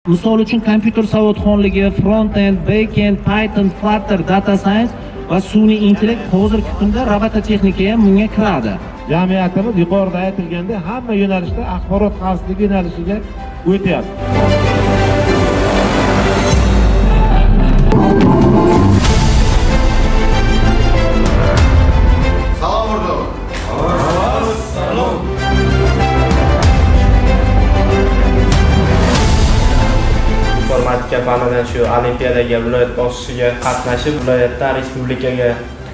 Misol uchun, kompyuter savodxonligi, front-end, back-end, Python, Flutter, data science va sun'iy intellekt, hozirgi kunda robototexnika ham bunga kiradi. Jamiyatimiz, yuqorida aytilgandek, hamma yo'nalishda axborot xavfsizligi yo'nalishiga o'tyapti. Salom, o'rtoq. Informatika fanidan shu olimpiadaga viloyat bosqichiga qatnashib, viloyatdan respublikaga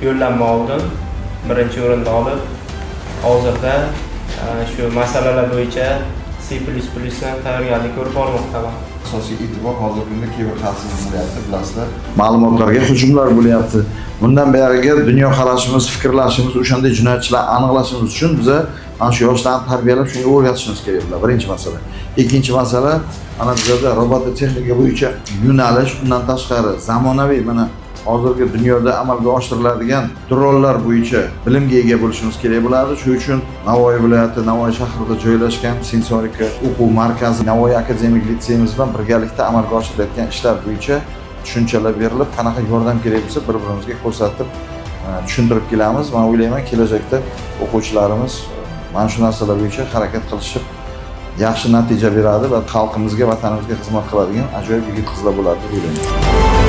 yo'llanma oldim. Birinchi o'rinni olib, hozirda shu masalalar bo'yicha C++ dan tayyorgarlik ko'rib bormoqdaman. Asosiy e'tibor hozirgi kunda kiber xavfsizlik bo'lyapti, bilasizlar. Ma'lumotlarga hujumlar bo'lyapti. Bundan buyog'iga dunyoqarashimiz, fikrlashimiz, o'shanday jinoyatchilarni aniqlashimiz uchun biza mana shu yoshlarni tarbiyalab, shunga o'rgatishimiz kerak bular. Birinchi masala. Ikkinchi masala, mana bizlarda robototexnika bo'yicha yo'nalish, undan tashqari zamonaviy, mana hozirgi dunyoda amalga oshiriladigan dronlar bo'yicha bilimga ega bo'lishimiz kerak bo'ladi. Shuning uchun Navoiy viloyati, Navoiy shahrida joylashgan Sensorika o'quv markazi Navoiy akademik litseyimiz bilan birgalikda amalga oshirilayotgan ishlar bo'yicha tushunchalar berilib, qanaqa yordam kerak bo'lsa, bir birimizga ko'rsatib, tushuntirib kelamiz. Man o'ylayman, kelajakda o'quvchilarimiz mana shu narsalar bo'yicha harakat qilishib, yaxshi natija beradi va xalqimizga, vatanimizga xizmat qiladigan ajoyib yigit qizlar bo'ladi deb o'ylayman.